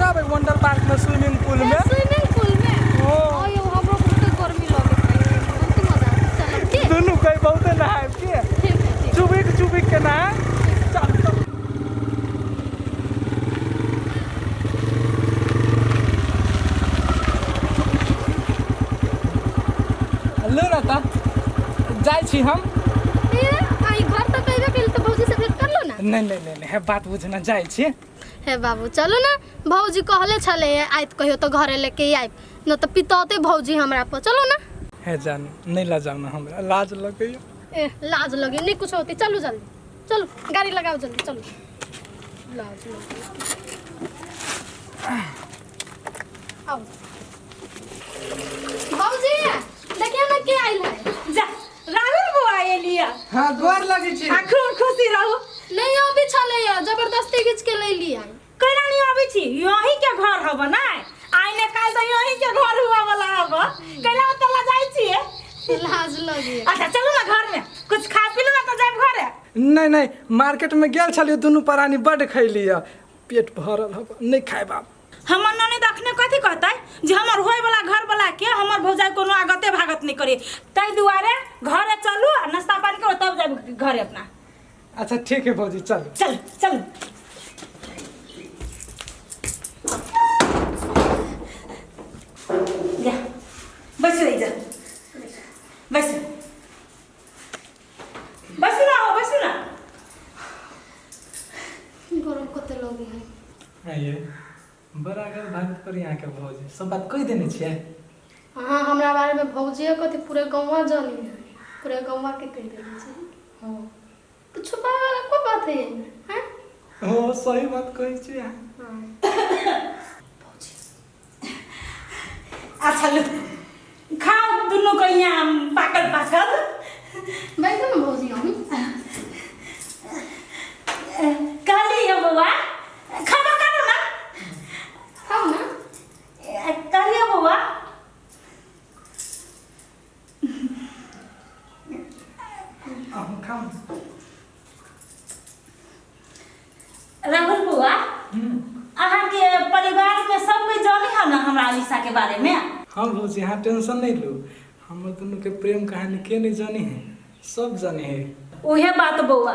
नहाबै wonder park में swimming पूल में। स्विमिंग पूल में? ओ। आयो, हमरो बहुत गर्मी लगैत है, बहुत मजा आबै। चलब के? दुनू कहीं बहुते नहायब के। ठीक है, ठीक। चुबिक चुबिक के नहायब। चल चल। लू ना, तब जाइ छी हम। ए, आई घर तक अइबे केली तऽ भौजी से भेंट कर लो ना। नहीं नहीं नहीं नहीं, बात बुझना, जाइ छी। हे बाबू, चलो ना, भौजी कहले छले आइत कहियो तो घरे लेके आइब न तऽ पितौते भौजी हमरा पर। चलो ना। हे जानू, नहीं लजाउ ना, हमरा लाज लगैया। ए, लाज लगे नहीं कुछ होती, चलो जल्दी चलो, गाड़ी लगाओ जल्दी चलो, लाज लगे। आओ भौजी, देखिए ना के आइल है। जा राहुल बुआ एलिया। हाँ, गोर लगै छी। आ खूब खुशी रहू। नहीं अभी छले या, जबरदस्ती खींच के ले लिया। कैला नहीं अबै छी? यही के घर हब ना, आइ ने काल्हि तऽ यही के घर हुआ वाला हब, कैला ओतऽ ला जाइ छियै? लाज लगे। अच्छा चलू ना घर में, कुछ खा पी लू ना तऽ जायब घरे। नहीं नहीं, मार्केट में गेल छलियै, दुनू प्राणी बड्ड खैली, पेट भरल हब, नहीं खायब आब। हमर ननद अखने कथी कहतै जे हमर होय वाला घर वाला के हमर भौजाई कोनो आगते भागत नहीं करे, ताहि दुआरे घरे चलू आ नाश्ता पानी करू तब जायब घरे अपना। अच्छा ठीक है भौजी, चल। चल चल। जा बैसू, जा बैसू, बैसू ना हो, बैसू ना। गरम कते लगे है। आइए बड़ा अगर भागत पर यहाँ के भौजी सब बात कहि देने छियै। अहाँ हमरा बारे में भौजिए कथी, पूरे गौवा जानी है, पूरे गौवा के कहि देने छै। हाँ तो छुपावे वाला कोई बात है एहिमे हैं? हो, सही बात कहै छियै अहाँ। हाँ भौजी। अच्छा लो खाओ दुनू को यहाँ पाकल पाकल। बैठो ना भौजी हम। कहली है बौआ, खाबो करू ना। खाओ ना। कहली है बौआ। अहूँ खाउ। राहुल बौआ, अहाँके परिवार में सब कोई जाने है ना हमरा अलीसा के बारे में? हाँ भौजी, अहाँ टेंशन नहीं लू, हमर दुनू के प्रेम कहानी के नहीं जानी है, सब जाने है। उहे बात बौआ,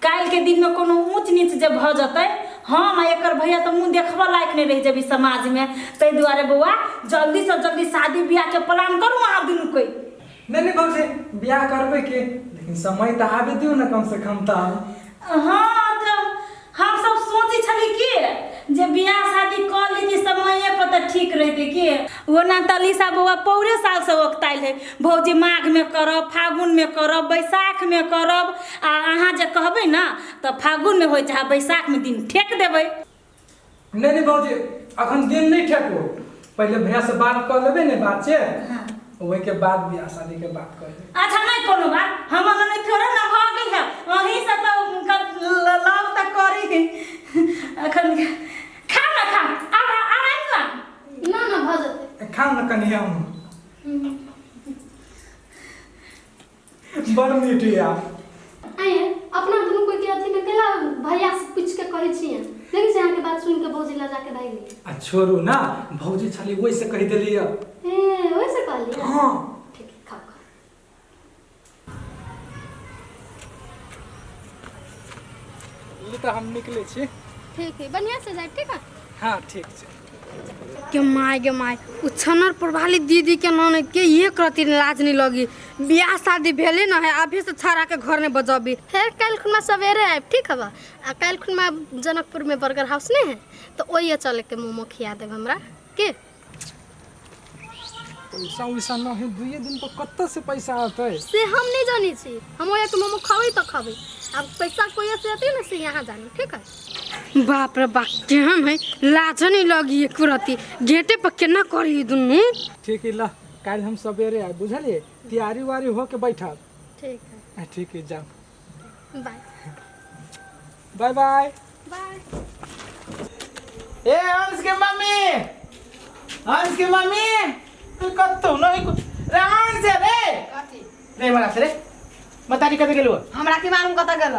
काल्हि के दिन में कोनो ऊंच नीच जे भऽ जेतै, हम आ एकर भैया तऽ मुँह देखबऽ लायक नहि रहि जेबै समाज में। ताहि दुआरे बौआ, जल्दी से जल्दी शादी बियाह के प्लान करू अहाँ दुनू कोई। नहीं नहीं भौजी, बियाह करबै के, लेकिन समय तऽ आबे दियौ ने कम से कम तऽ। हाँ तऽ हम सब सोचै छली कि जे बियाह शादी कऽ लीती समये पर तऽ ठीक रहितै कि। ओना तऽ अलीसा बौआ पौरे साल से ओकतायल है, भौजी माघ में करब, फागुन में करब, बैसाख में करब, आ अहाँ जे कहबै ना तऽ फागुन में होइ चाहे बैसाख में दिन ठेक देबै। नहीं नहीं भौजी, अखन दिन नहीं ठेकू, पहले भैया से बात कऽ लेबै ने, बात छै, ओहि के बाद बियाह शादी के बात कर लेबै। अच्छा नहीं कोनो बात, हमर ननद थोड़े ना भऽ गेल है, अहीं से तऽ हुनकर लव तऽ करी। अखन खा ना, खा, आब आब आबि ना। ना ना, भऽ जेतै। खाउ ने कनि, हम बड़ मीठ या। आइए अपना दुनू कोई के अथी में केला भैया से पूछ के कहै छियै, देखै छियै अहाँके बात सुनि के भौजी लजा के भागि गेलै। आ छोड़ू ना भौजी, छली ओहि से कहि देलियै। ए, ओहि से कहलियै? हाँ। ठीक है, खाओ खाओ। लू तऽ हम निकलै छी। ठीक है, बढ़िया से जाए, ठीक है? हाँ ठीक छै। के my गे my, उ छनरपुर वाली दीदी के ननद के एक रति लाज नहीं लगी, बियाह शादी भेले न है, अभी से छाड़ा के घर में बजबी। हे, काल्हि खुना सवेरे आयब, ठीक हबा? आ काल्हि खुना जनकपुर में बर्गर हाउस नहीं है तो ओहिए चले के मोमो खिया देब हमरा के। पैसा उैसा न है, दुइये दिन पर कतऽ से पैसा अतै? से हम नहीं जानी छी, हम ओहिए के मोमो खबै तऽ खबै, अब पैसा कोई से अतै ना से यहाँ जानी, ठीक है? बाप रे बाप, केहन है, लाज नहीं लगी एक रति, गेटे पर केना करी दुनू। ठीक है, ल काल्हि हम सवेरे आयब, बुझलियै? तैयारी उयारी हो के बैठब। ठीक है। ठीक है, जाओ। बाय। Bye bye. बाय। ए अंश के मम्मी, अंश के मम्मी, तू कतौ नहीं रे अंश रे। कथी? रे बड़ा से रे मतारी कतऽ गेलौ? हमरा की मालूम कतऽ गेल।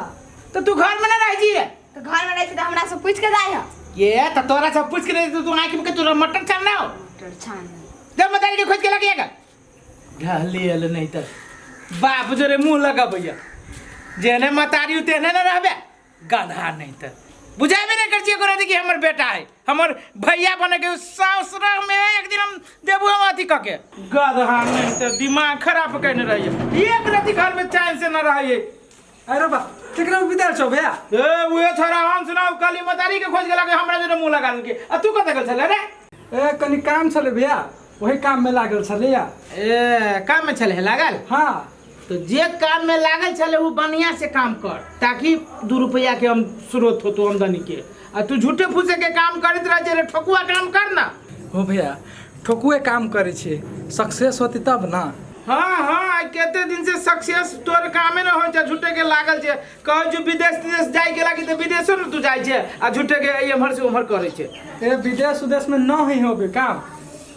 तो तू घर में ना रहै छी? तऽ घर में रहै छी तऽ हमरा से पूछि के जाइ है। ये त तोरा सब पूछ के नहीं तू आंखि में के तोरा मटर छानना हो। मटर छान। जब मतारी के खोज के लगिएगा ढाली अल नहीं त बाप जोरे मुंह लगा भैया जेने मतारी तेने न रहबे गधा नहीं त बुझाबे नहीं कर छियै कि हमर बेटा है हमर भैया बने के ससुरा में एक दिन हम देबू हम अथी क के गधा नहीं त दिमाग खराब कने रहिए एक राति घर में चैन से न रहिए। अरे बा केकरा विदा छौ भैया? ए उहे छोरा हम सुनाउ काली मतारी के खोज के लगे हमरा जोरे मुंह लगा देलके आ तू कत गेल छले रे? ए कनी काम छलै भैया, वही काम में लागल छलैया। ए काम में छले लागल? हाँ। तो जे काम में लागल छले उ बढ़िया से काम कर ताकि 2 रुपया के हम स्रोत हो तो आमदनी के, आ तू झूठे फूसे के काम करैत रह जे रे ठकुआ काम कर ना। हो भैया ठकुए काम करै छी, सक्सेस होती तब ना। हाँ हाँ आइ कते दिन से सक्सेस तोर कामे न होइ छै, झूठे के लागल छै कहै जो विदेश विदेश जाय के लागी त विदेशो न तू जाइ छै आ झूठे के एम्हर से उम्हर करै छै। ए विदेश उदेश में न ही होबे काम,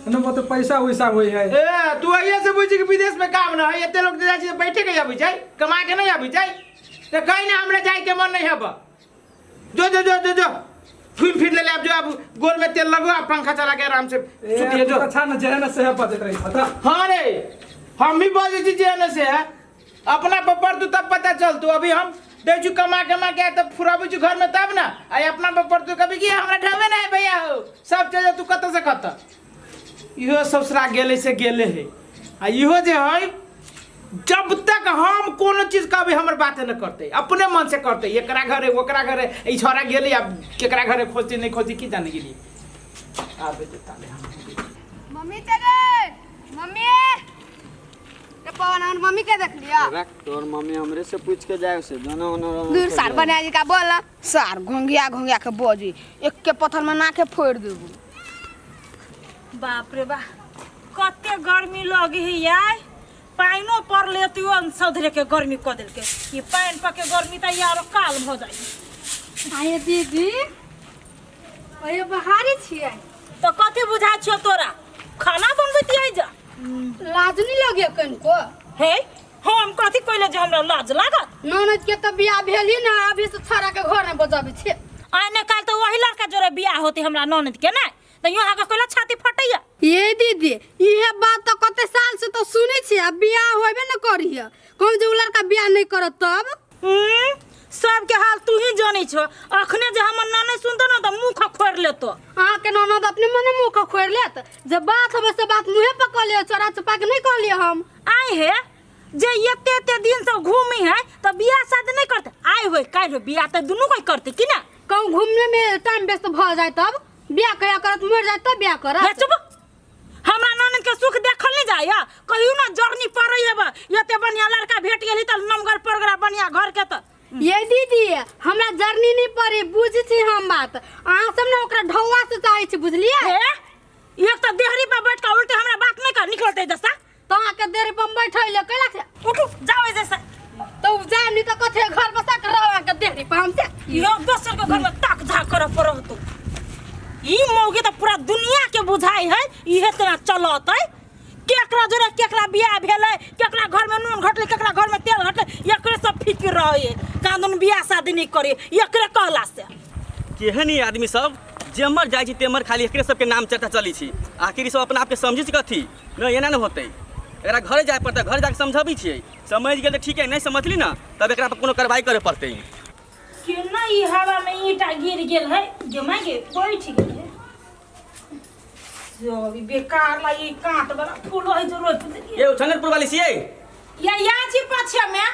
न मतलब पैसा वैसा होइ है। ए तू अहिए से बुझी कि विदेश में काम न है, एते लोग जाइ छै बैठे के आबै छै कमा के नहीं आबै छै त कहीं ना हमरा जाय के मन नहीं हब। जो जो जो जो जो घूम फिर ले आब जो अब गोल में तेल लगो आ पंखा चला के आराम से सुतिए जो। अच्छा न जेहन से बजत रही था। हाँ रे हम भी बजै छी जेहन से है अपना पर तू तब पता चल तू अभी हम दै छु कमा कमा के तब फुराबै छु घर में तब ना आ अपना पर तू कभी कि हमरा ढेबे नहीं भैया हो सब चीज तू कत से कत इहो ससुरा गेले से गेले है आ इहो जे है जब तक हम कोनो चीज कभी हमर बात न करते अपने मन से करते एकरा घरे ओकरा घरे ई छोरा गेले अब केकरा घरे खोजती नहीं खोजती की जाने गेली आबे देता ले हम। मम्मी चले मम्मी रे पवन हमर मम्मी के देख लिया। रख तोर मम्मी हमरे से पूछ के जाए से दोनों ओनो दूर सार बना जी का बोला सार घोंघिया घोंघिया के बजी एक के पत्थर में नाके फोड़ देबू। बाप रे बा कते गर्मी लगी है यार, पाइनो पड़ले तो सधरे के गर्मी क देलके, ये पाइन पके गर्मी त यार काल भ जाई। आये दीदी ओए बहारी छियै त कथि बुझा छियो तोरा खाना बनबैत आई जा लाज नहीं लगे कनको? हे हम कथि कइले जे हमरा लाज लागत? ननद के त बियाह भेली ना अभी से छोरा के घर में बजाबै छै। आने काल त वही लड़का जोरे बियाह होते हमरा ननद के ना त यो आगा कइला छाती फटैया। ये दीदी इहे बात त कते साल से तो सुनै छी आ बियाह होबे न करिय कहूं जे उ लड़का बियाह नहीं करत तब सबके हाल तू ही जानै छो। अखने जे हमर ननद सुनतो न त मुंह खोर लेतो। अहाँ के ननद अपने मने मुंह खोर लेत, जे बात होबे से बात मुंहे पर कह लियो चोरा छुपा के नहीं कह लियो हम। आइ हे जे एते एते दिन से घूमी है त बियाह शादी नहीं करते, आइ होय काल्हि होय बियाह त दुनू कोई करते कि ना? कहूं घूमने में टाइम व्यस्त भ जाय तब बियाह कहिया करत मर जाय तब बियाह करत। चुप हमरा ननद के सुख देखल नहीं जाय कहियो ना जरनी पड़ै हेब एते बढ़िया लड़का भेट गेली त नमगर परगरा बढ़िया घर के त। ये दीदी हमरा जरनी नहीं पड़ी बुझ छी हम बात, अहाँ सब ने ओकरा ढौआ से चाहै छी बुझलियै? एक त देहरी पर बैठ के उल्टे हमरा बात नहीं कर निकलते जैसा त अहाँ के देहरी पर बैठै ले कैला से उठू जाओ जैसा त उ जाम नहीं त कथे घर बसा के रहो अहाँ के देहरी पर हमसे यो दोसर के घर में ताक झाक कर पड़त तू। ई मौगी त पूरा दुनिया के बुझाई है इहे तना चलत है केकरा जोरे केकरा बियाह भेलै केकरा घर में नून घटलै केकरा घर में तेल घटलै एकरे सब फिक्र रहे कानून बियाह शादी नहीं करे एकरे कहला से। केहन ई आदमी सब जेमर जाइ छी तेमर खाली एकरे सबके नाम चर्चा चलै छी, आखिर ई सब अपना आपके समझै छी कथी न एना न होतै, एकरा घरे जाय पड़तै घर जाके समझबै छियै समझ गेल तऽ ठीक है नहीं समझली ना तब एकरा पर कोनो कार्रवाई करे पड़तै। केना ई हवा में ईंटा गिर गेल है जमा के बैठ गेल है जो अभी बेकार ला ई कांट वाला फूल है जो रोप देलियै। ए उछंगरपुर वाली छियै? या या छी पछे में।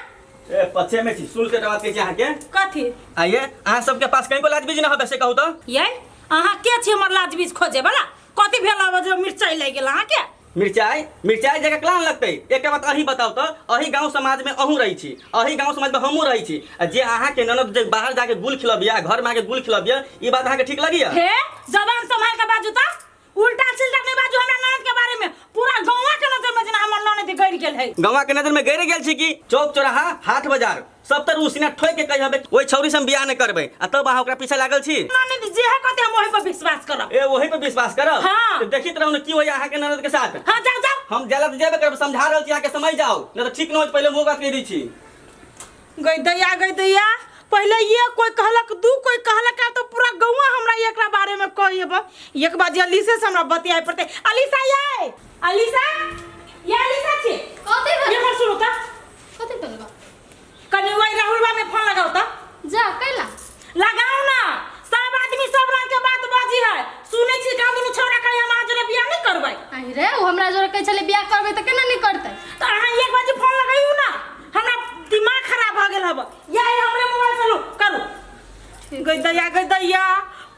ए पछे में छी सुन के बात कहै छी अहाँ के। कथी? आइए अहाँ सबके पास कहीं को लाजबीज न होबे से कहू त। ये अहाँ के छी हमर लाजबीज खोजे वाला? कथी भेल आब जो मिरचाई लागि गेल अहाँ के? मिरचाई मिरचाई जगह कहाँ लगतै? एक बात अहीं बताउ त अही गांव समाज में अहूँ रहै छी अही गांव समाज में हमहूँ रहै छी आ जे अहाँ के ननद जे बाहर जाके गुल खिलबिया घर में आके गुल खिलबिया ई बात अहाँ के ठीक लगिया? हे जबान संभाल के बाजू त उल्टा सीधा नहीं बाजू हमरा ननद के बारे में पूरा गांवा के नजर में जेना हमर ननद गड़ गेल है। गांवा के नजर में गड़ गेल छी कि चौक चौराहा हाट बाजार सब तर उसिना ठोक के कहि हबे ओइ छौरी से हम बियाह नहीं करबै आ तब अहाँ ओकरा पीछे लागल छी। ननद जे है कहते हम ओही पर विश्वास करब। ए ओही पर विश्वास करब? हाँ। तो देखित रहू न की होइया अहाँ के ननद के साथ। हाँ जाओ जाओ हम जाला त जेबे करब समझा रहल छी अहाँ के समझ जाओ नहीं तो ठीक न होत पहिले मुँह बात कहि दै छी। गई दैया गई दैया पहिले ये कोई कहलक दू कोई कहलक आब तो पूरा गौवा हमरा एकरा बारे में कहिएब एक बार जे अलीसे से हमरा बतियाए पड़तै अलीसा ये अलीसा ये अलीसा छी कथी भेल ये पर सुनू त कथी भेल बा कनी वही राहुल बा में फोन लगाओ त जा कैला लगाओ ना सब आदमी सब रंग के बात बाजी है सुनै छी गाँव दुनू छौड़ा कहे हम अहाँ जोरे बियाह नहीं करबै अहि रे ओ हमरा जोरे कहै छलै बियाह करबै तऽ केना नहि करतै तऽ अहाँ एक बार जे फोन लगैयौ ना हमरा दिमाग खराब भऽ गेल हब या हमरे मोबाइल से लो करू गई दैया गई दैया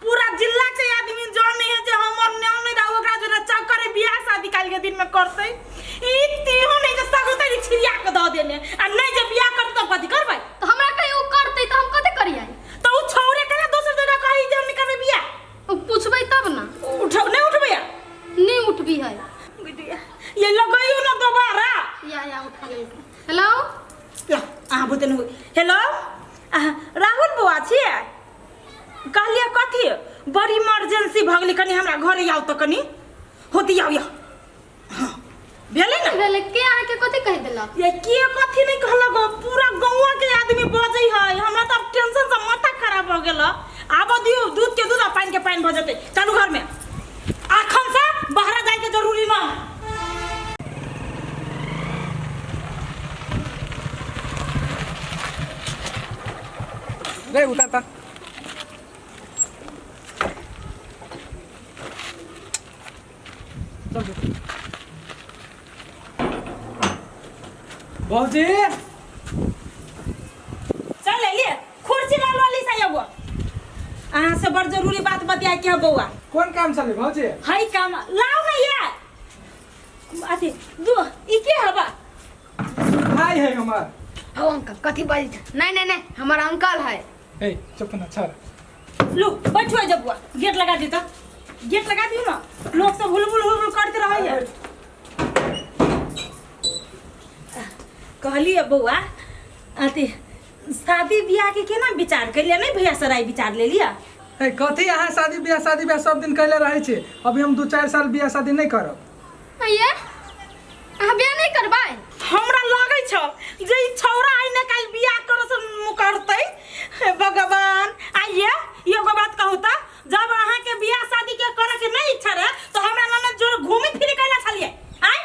पूरा जिला के आदमी जाने है जे हमर नाम नहीं रहा ओकरा जोरे चक्कर बियाह शादी काल के दिन में करतै ई तीहो नहीं जे सगोतै छिड़िया के दऽ देने आ नहीं जे बियाह करतै तऽ कथी करबै तऽ हमरा कही ओ करतै तऽ हम कथी करियै तऽ उ छौड़े केना दोसर जगह कही जे हम नहीं करबै बियाह ओ पूछबै तब ना उठ नहीं उठबै नहीं उठबी है गई दैया ये लगैयौ ना दोबारा या या उठा ले हेलो ला अहाँ बुते नहि हेलो अहाँ राहुल बौआ छियै कहलियै कथी बड़ी इमरजेंसी भऽ गेलै कनि हमरा घरे आउ तऽ कनि होती आउ यौ हँ भेलै ने भेलै के अहाँके कथी कहि देलक ये के कथी नहि कहलक गो पूरा गौवा के आदमी बजै है हमरा तऽ आब टेंशन से माथा खराब भऽ गेल आबऽ दियौ दूध के दूध आ पानि के पानि भऽ जेतै चलू घरमे अखन से बाहर जाइके जरूरी न है रे उतर त चल चल। भौजी चल एलिए कुर्सी ला लो अलीसा एगो अहाँ से बड़ जरूरी बात बतियाए के है बौआ कोन काम चले भौजी है काम लाओ ना ये अथी दू ई के हवा भाई है हमार हो अंकल कथी बाजै छै नहीं नहीं नहीं हमर अंकल है ए चुप ना छर लो बैठो जब बुआ गेट लगा दी तो गेट लगा दियो ना लोग सब हुलबुल हुलबुल करते रहे है कहलिए बौआ अथी शादी बियाह के केना विचार कैलिए नहीं भैया सराय विचार ले लिया ए कथी अहाँ शादी बियाह सब दिन कैले रहै छी अभी हम 2-4 साल बियाह शादी नहीं करब ये अहाँ बियाह नहीं करबै हमरा लगै छ जे ई छौड़ा आइ ने काल्हि बियाह करऽ से मुकरतै हे भगवान आइए एगो बात कहू तऽ जब अहाँके बियाह शादी के करऽ के नहीं इच्छा रहे तो हमरा ननद जोर घूमी फिरी कैला छलियै आइ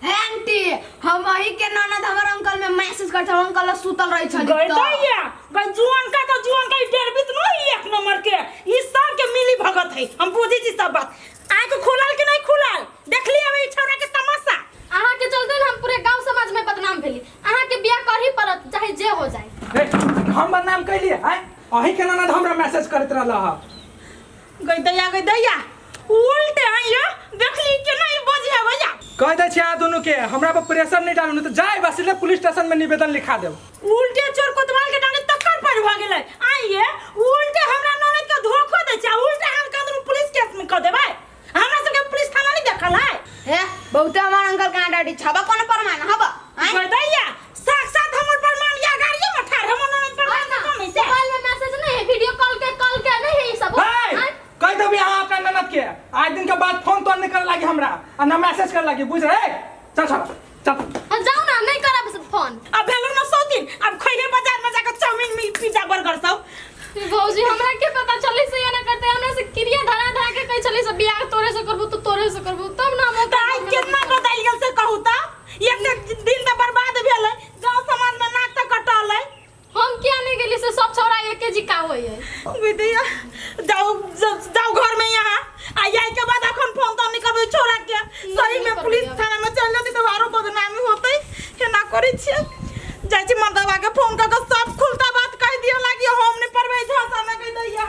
हे आंटी हम अही के ननद हमर अंकल में मैसेज करते अंकल सुतल रहे छली गई दैया गई जुआन का तो जुआन का डेढ़ बीत नहीं एक नंबर के ई सब के मिली भगत है हम बुझी छी सब बात आँख खुलल कि नहीं खुलल देख लियै ई छौड़ा के तमाशा अहाँ के चलते ने हम पूरे गांव समाज में बदनाम भेली अहाँ के बियाह करही पड़त चाहे जे हो जाए ए हम बदनाम कैलिए आय अही के ननद हमरा मैसेज करैत रहल ह गई दैया उल्टे आइयो देखली के नहीं बजे है भैया कह दै छी अहाँ दुनू के हमरा पर प्रेशर नहीं डालू नहीं तो जाए बस सीधे पुलिस स्टेशन में निवेदन लिखा देब उल्टे चोर कोतवाल के डाले तक्कर पर भऽ गेलै आइए उल्टे हमरा ननद के धोखो दै छै आ उल्टे हम कदम पुलिस केस में कऽ देबै हमरा सबके पुलिस थाना नहीं देखल है हे बहुते हमर अंकल कहाँ डाटी छबा कोनो प्रमाण हबा आँय? गई दैया साक्षात हमर प्रमाण या गाड़िए में ठाढ़ हमर ननद प्रमाण से कम है से मोबाइल में मैसेज नहीं है वीडियो कॉल के नहीं है ई सब ए, कह देबी अहाँ अपना ननद के आज दिन के बाद फोन तोन नहीं करे लागी हमरा आ ना मैसेज करे लागी बुझ रहे चल चल चल हाँ, जाओ ना नहीं करब फोन अब भेलो ना 100 दिन अब खइहे बाजार में जाकर चाउमीन मिल पिज्जा बर्गर सब भौजी हमरा के पता चले से या ना करते हमरा से क्रिया धरा धरा के कहि चले से बियाह तोरे से करबो तो तोरे से करबो तब ना हम तऽ आइ केतना बदलि गेल से कहू तऽ एक दिन तऽ बर्बाद भेलै गाँव समाज में नाक तऽ कटल है हम किया नहीं गेली से सब छौड़ा एके जी का होई है विद्या जाओ जाओ घर में यहाँ आ जाए के बाद अखन फोन तो नहीं करबै छोरा के सही में पुलिस थाना में चल जेतै तऽ आरो बदनामी होतै एना करै छियै जाइ छी मर्दबा के फोन कऽ के सब खुलता बात कहि दिअ लागी हम नहि पड़बै झांसा में कहि दैया।